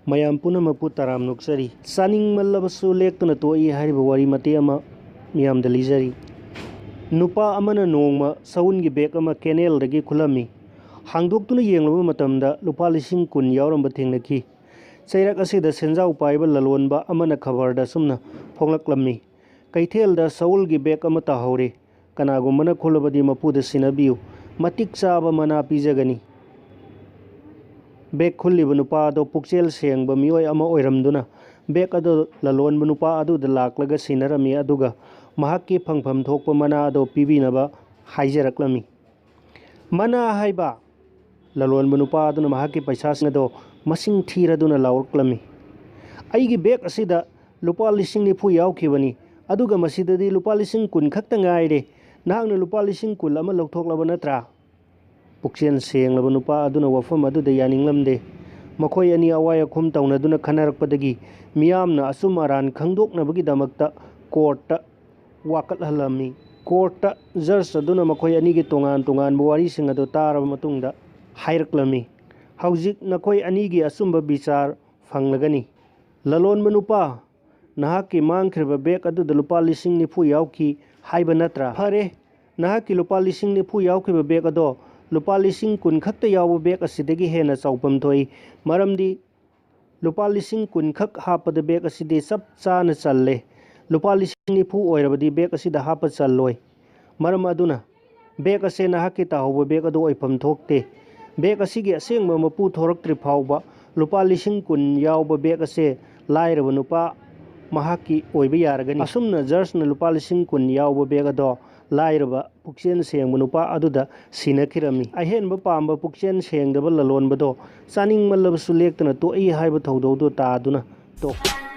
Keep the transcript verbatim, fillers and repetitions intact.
ꯃꯌꯥꯝ ꯄꯨꯝꯅꯃꯛꯄꯨ ꯇꯔꯥꯝ ꯅꯣꯛꯆꯔꯤ꯫ ꯆꯥꯅꯤꯡꯃꯜꯂꯕꯁꯨ ꯂꯦꯛꯇꯨꯅ ꯇꯣꯛꯏ ꯍꯥꯏꯔꯤꯕ ꯋꯥꯔꯤ ꯃꯇꯦꯛ ꯑꯃ ꯃꯤꯌꯥꯝꯗ ꯂꯤꯖꯔꯤ꯫ ꯅꯨꯄꯥ ꯑꯃꯅ ꯅꯣꯡꯃ ꯁꯎꯟꯒꯤ ꯕꯦꯒ ꯑꯃ ꯀꯦꯅꯦꯜꯗꯒꯤ ꯈꯨꯜꯂꯝꯃꯤ꯫ ꯍꯥꯡꯗꯣꯛꯇꯨꯅ ꯌꯦꯡꯂꯨꯕ ꯃꯇꯝꯗ ꯂꯨꯄꯥ ꯂꯤꯁꯤꯡ ꯀꯨꯟ ꯌꯥꯎꯔꯝꯕ ꯊꯦꯡꯅꯈꯤ꯫ ꯆꯩꯔꯛ ꯑꯁꯤꯗ ꯁꯦꯟꯖꯥꯎ ꯄꯥꯏꯕ ꯂꯂꯣꯟꯕ ꯑꯃꯅ ꯈꯕꯔꯗ ꯑꯁꯨꯝꯅ ꯐꯣꯡꯂꯛꯂꯝꯃꯤ, "ꯀꯩꯊꯦꯜꯗ ꯁꯎꯟꯒꯤ ꯕꯦꯒ ꯑꯃ ꯇꯥꯍꯧꯔꯦ꯫ ꯀꯅꯥꯒꯨꯝꯕꯅ ꯈꯨꯜꯂꯕꯗꯤ ꯃꯄꯨꯗ ꯁꯤꯟꯅꯕꯤꯌꯨ꯫ ꯃꯇꯤꯛ ꯆꯥꯕ ꯃꯅꯥ ꯄꯤꯖꯒꯅꯤ꯫" ꯕꯦꯒ ꯈꯨꯜꯂꯤꯕ ꯅꯨꯄꯥ ꯑꯗꯣ ꯄꯨꯛꯆꯦꯜ ꯁꯦꯡꯕ ꯃꯤꯑꯣꯏ ꯑꯃ ꯑꯣꯏꯔꯝꯗꯨꯅ ꯕꯦꯒ ꯑꯗꯨ ꯂꯂꯣꯟꯕ ꯅꯨꯄꯥ ꯑꯗꯨꯗ ꯂꯥꯛꯂꯒ ꯁꯤꯟꯅꯔꯝꯃꯤ, ꯑꯗꯨꯒ ꯃꯍꯥꯛꯀꯤ ꯐꯪꯐꯝ ꯊꯣꯛꯄ ꯃꯅꯥ ꯑꯗꯣ ꯄꯤꯕꯤꯅꯕ ꯍꯥꯏꯖꯔꯛꯂꯝꯃꯤ꯫ "ꯃꯅꯥ ꯍꯥꯏꯕ?" ꯂꯂꯣꯟꯕ ꯅꯨꯄꯥ ꯑꯗꯨꯅ ꯃꯍꯥꯛꯀꯤ ꯄꯩꯁꯥꯁꯤꯡ ꯑꯗꯣ ꯃꯁꯤꯡ ꯊꯤꯔꯗꯨꯅ ꯂꯥꯎꯔꯛꯂꯝꯃꯤ꯫ "ꯑꯩꯒꯤ ꯕꯦꯒ ꯑꯁꯤꯗ ꯂꯨꯄꯥ ꯂꯤꯁꯤꯡ ꯅꯤꯐꯨ ꯌꯥꯎꯈꯤꯕꯅꯤ, ꯑꯗꯨꯒ ꯃꯁꯤꯗꯗꯤ ꯂꯨꯄꯥ ꯂꯤꯁꯤꯡ ꯀꯨꯟ ꯈꯛꯇ ꯉꯥꯏꯔꯦ꯫ ꯅꯍꯥꯛꯅ ꯂꯨꯄꯥ ꯂꯤꯁꯤꯡ ꯀꯨꯟ ꯑꯃ ꯂꯧꯊꯣꯛꯂꯕ ꯅꯠꯇ꯭ꯔꯥ?" ꯄꯨꯛꯆꯦꯜ ꯁꯦꯡꯂꯕ ꯅꯨꯄꯥ ꯑꯗꯨꯅ ꯋꯥꯐꯝ ꯑꯗꯨꯗ ꯌꯥꯅꯤꯡꯂꯝꯗꯦ꯫ ꯃꯈꯣꯏ ꯑꯅꯤ ꯑꯋꯥꯏ ꯑꯈꯨꯝ ꯇꯧꯅꯗꯨꯅ ꯈꯟꯅꯔꯛꯄꯗꯒꯤ ꯃꯤꯌꯥꯝꯅ ꯑꯆꯨꯝ ꯑꯔꯥꯟ ꯈꯪꯗꯣꯛꯅꯕꯒꯤꯗꯃꯛꯇ ꯀꯣꯔꯠꯇ ꯋꯥꯀꯠꯍꯜꯂꯝꯃꯤ꯫ ꯀꯣꯔꯠꯇ ꯖꯖ ꯑꯗꯨꯅ ꯃꯈꯣꯏ ꯑꯅꯤꯒꯤ ꯇꯣꯉꯥꯟ ꯇꯣꯉꯥꯟꯕ ꯋꯥꯔꯤꯁꯤꯡ ꯑꯗꯨ ꯇꯥꯔꯕ ꯃꯇꯨꯡꯗ ꯍꯥꯏꯔꯛꯂꯝꯃꯤ, "ꯍꯧꯖꯤꯛ ꯅꯈꯣꯏ ꯑꯅꯤꯒꯤ ꯑꯆꯨꯝꯕ ꯕꯤꯆꯥꯔ ꯐꯪꯂꯒꯅꯤ꯫ ꯂꯂꯣꯟꯕ ꯅꯨꯄꯥ, ꯅꯍꯥꯛꯀꯤ ꯃꯥꯡꯈ꯭ꯔꯤꯕ ꯕꯦꯒ ꯑꯗꯨꯗ ꯂꯨꯄꯥ ꯂꯤꯁꯤꯡ ꯅꯤꯐꯨ ꯌꯥꯎꯈꯤ ꯍꯥꯏꯕ ꯅꯠꯇ꯭ꯔꯥ? ꯐꯔꯦ, ꯅꯍꯥꯛꯀꯤ ꯂꯨꯄꯥ ꯂꯤꯁꯤꯡ ꯅꯤꯐꯨ ꯌꯥꯎꯈꯤꯕ ꯕꯦꯒ ꯑꯗꯣ ꯂꯨꯄꯥ ꯂꯤꯁꯤꯡ ꯀꯨꯟ ꯈꯛꯇ ꯌꯥꯎꯕ ꯕꯦꯒ ꯑꯁꯤꯗꯒꯤ ꯍꯦꯟꯅ ꯆꯥꯎꯐꯝ ꯊꯣꯛꯏ, ꯃꯔꯝꯗꯤ ꯂꯨꯄꯥ ꯂꯤꯁꯤꯡ ꯀꯨꯟ ꯈꯛ ꯍꯥꯞꯄꯗ ꯕꯦꯒ ꯑꯁꯤꯗꯤ ꯆꯞ ꯆꯥꯅ ꯆꯜꯂꯦ꯫ ꯂꯨꯄꯥ ꯂꯤꯁꯤꯡ ꯅꯤꯐꯨ ꯑꯣꯏꯔꯕꯗꯤ ꯕꯦꯒ ꯑꯁꯤꯗ ꯍꯥꯞꯄ ꯆꯜꯂꯣꯏ꯫ ꯃꯔꯝ ꯑꯗꯨꯅ ꯕꯦꯒ ꯑꯁꯦ ꯅꯍꯥꯛꯀꯤ ꯇꯥꯍꯧꯕ ꯕꯦꯒ ꯑꯗꯨ ꯑꯣꯏꯐꯝ ꯊꯣꯛꯇꯦ꯫ ꯕꯦꯒ ꯑꯁꯤꯒꯤ ꯑꯁꯦꯡꯕ ꯃꯄꯨ ꯊꯣꯔꯛꯇ꯭ꯔꯤ ꯐꯥꯎꯕ ꯂꯨꯄꯥ ꯂꯤꯁꯤꯡ ꯀꯨꯟ ꯌꯥꯎꯕ ꯕꯦꯒ ꯑꯁꯦ ꯂꯥꯏꯔꯕ ꯅꯨꯄꯥ ꯃꯍꯥꯛꯀꯤ ꯑꯣꯏꯕ ꯌꯥꯔꯒꯅꯤ꯫" ꯑꯁꯨꯝꯅ ꯖꯖꯅ ꯂꯨꯄꯥ ꯂꯤꯁꯤꯡ ꯀꯨꯟ ꯌꯥꯎꯕ ꯕꯦꯒ ꯑꯗꯣ ꯂꯥꯏꯔꯕ ꯄꯨꯛꯆꯦꯜ ꯁꯦꯡꯕ ꯅꯨꯄꯥ ꯑꯗꯨꯗ ꯁꯤꯟꯅꯈꯤꯔꯝꯃꯤ꯫ ꯑꯍꯦꯟꯕ ꯄꯥꯝꯕ ꯄꯨꯛꯆꯦꯜ ꯁꯦꯡꯗꯕ ꯂꯂꯣꯟꯕꯗꯣ ꯆꯥꯅꯤꯡꯃꯜꯂꯕꯁꯨ ꯂꯦꯛꯇꯅ ꯇꯣꯛꯏ ꯍꯥꯏꯕ ꯊꯧꯗꯧꯗꯣ ꯇꯥꯗꯨꯅ ꯇꯣꯛꯈꯤ꯫